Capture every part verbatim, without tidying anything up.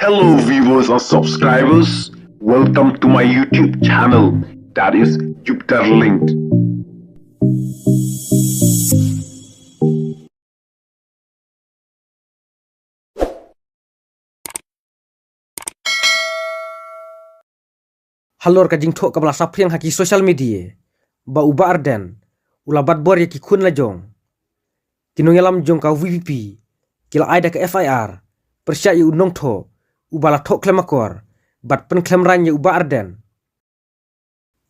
Hello viewers and subscribers, welcome to my YouTube channel, that is Jupiter Linked. Halor ka jingthoh kaba la saphriang ha ki social media ba u Bah Ardent u la bat bor ïa ki khun la jong, ki nongïalam jong ka VPP ki la ai da ka FIR pyrshah ïa u nongthoh uba la thoh khlem akor bad pynkhlem rain ïa u Bah Ardent.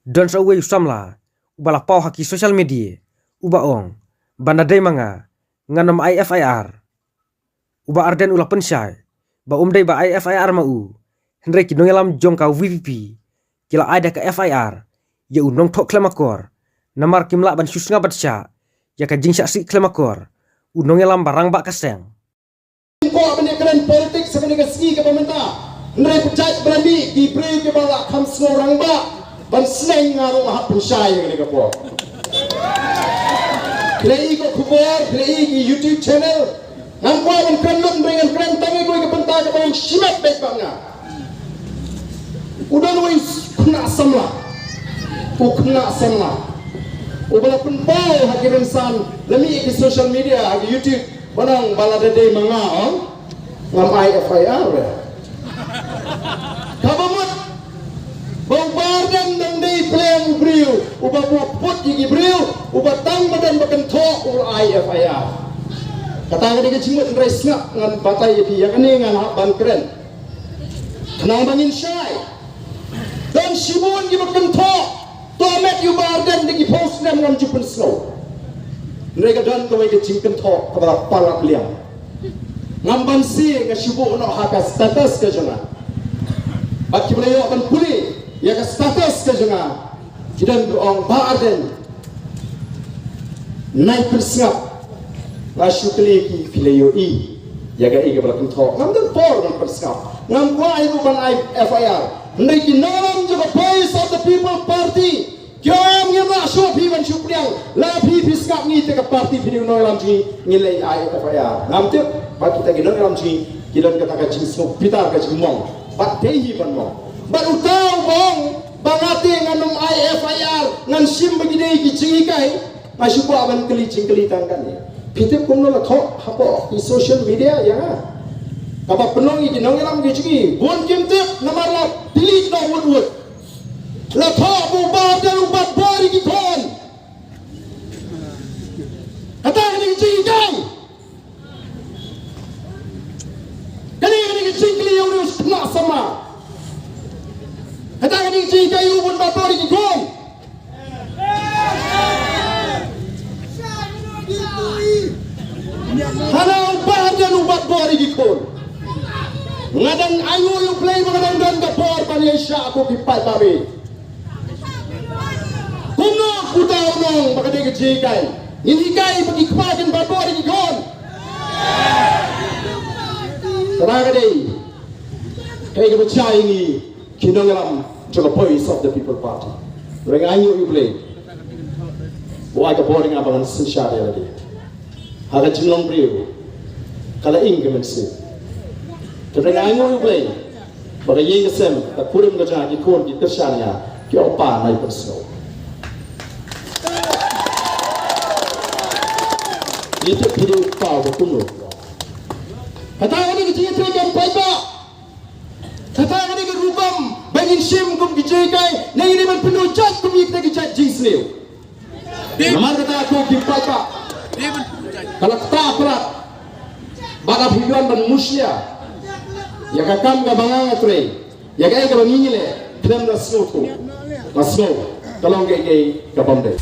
Don sa uwei u samla uba la paw ha ki social media uba ong, ban da dei ma nga, ngan ym ai FIR. U Bah Ardent u la pynshai ba um dei ba ai FIR ma u, hynrei ki nongïalam jong ka VPP ki la ai da ka FIR ïa u nongthoh khlem akor namar kim lah ban shu sngap bad shah ïa ka jingshah sih khlem akor u nongïalam ba rangbah ka seng. Ko ban ïa kren politics ha kane ka sngi kaba mynta. Hynrei pyrshah ba la mih ki briew kiba la kham sngew rangbah ban sneng, nga ruh nga hap pynshai ïa kane ka por. Phi la i ko khubor, phi la i ki YouTube channel. Ngam kwah ban kren lut, hynrei ngan kren tang ïa kawei ka bynta kaba ong shimet beit bad nga. U don uwei u khynnah samla. U khynnah samla uba la pynpaw ha ki rynsan, la mih ha ki social media, ha ki YouTube, ba ong ba lada dei ma nga, ong, ngam ai FIR. Kaba mut ba u Bah Ardent dang dei pyrshah u briew uba buh put ïa ki briew, uba tang ba don ba kynthoh u ai FIR. Kata ka dei ka jingmut, hynrei sngap, ngan batai ïa phi, ïa kane ngan hap ban kren. Khnang ba ngin shai. Don shibun kiba kynthoh, to met ïa u Bah Ardent da ki phew snem, ngam ju pynsngew. Hynrei ka don kawei ka jingkynthoh kaba la palat liang. Ngam banse, nga shu buh noh ha ka status ka jong nga. Bad kiba la ïoh ban pule ïa ka status ka jong nga, ki don ba ong, Bah Ardent, nai pynsngap. Nga shu kylli ki, phi la ïohi ïa kaei kaba la kynthoh? Ngam don por ban pynsngap. Ngam kwah ruh ban ai FIR. Hynrei ki nongïalam jong ka Voice of the People Party ki ong, ngim lah shuh phi ban shu pdiang. La phi phi sngap ngi, te ka party phi dei u nongïalam jong ngi, ngin leit ai FIR. Ngam tip ba kita ki nongïalam jong ngi ki don kata ka jingsngew bitar, ka jingmong. Bad dei hi ban mong. Bad uta uba ong ba nga te ngan ym ai FIR, ngan shim ba ki dei ki jinghikai. Nga shu kwah ban kylli jingkylli tang kane. Phi tip kumno la thoh hapoh ki social media ïa nga? Kaba pynlong ïa ki nongïalam ki jong ngi, bun kim tip namar la delete noh wut wut. La thoh ba u Bah Ardent u bat bor ïa ki khun. Kata ka dei ka jinghikai. Kane ka dei ka jingkylli ïa u, u khynnah samla. Kata ka dei ka jinghikai ïa u ban bat bor ïa ki khun. Hana u Bah Ardent u bat bor ïa ki khun. Nga dang ainguh ïa U Blei ba nga dang don ka por ban ïaishah kum ki paidbah. Kumno uta u ong ba ka dei ka jinghikai? Ngin hikai ba ki kpa kin bat bor ïa ki khun. Kata ka dei kaei kaba jia ïa ngi ki nongïalam jong ka Voice of the People Party. Hynrei nga ainguh ïa U Blei ba u ai ka bor ïa nga ba ngan synshar ïa lade. Ha ka jinglong briew ka la ing ka mynsiem. Hynrei nga ainguh ïa U Blei ba ka ïing ka sem, ka kurim ka jong nga, ki khun ki kyrshan ïa nga, ki ong, Pa, nai pynsngew. Ngi tip phi dei u kpa uba kumno. Kata ka dei ka jingïatreilang paidbah. Kata ka dei ka rukom ba ngin shim kum ki jinghikai, ne ngin ïa ban pynduh jait kum ïa kita ki jait jingsniew. Namar kata ko ki paidbah, ka la ktah palat. Bad lada phi wan ban mushlia ïa ka kam kaba nga nga trei, ïa kaei kaba ngi ngi leh, khlem da sngewthuh, nga sngew ka long kaei kaei ka bym dei.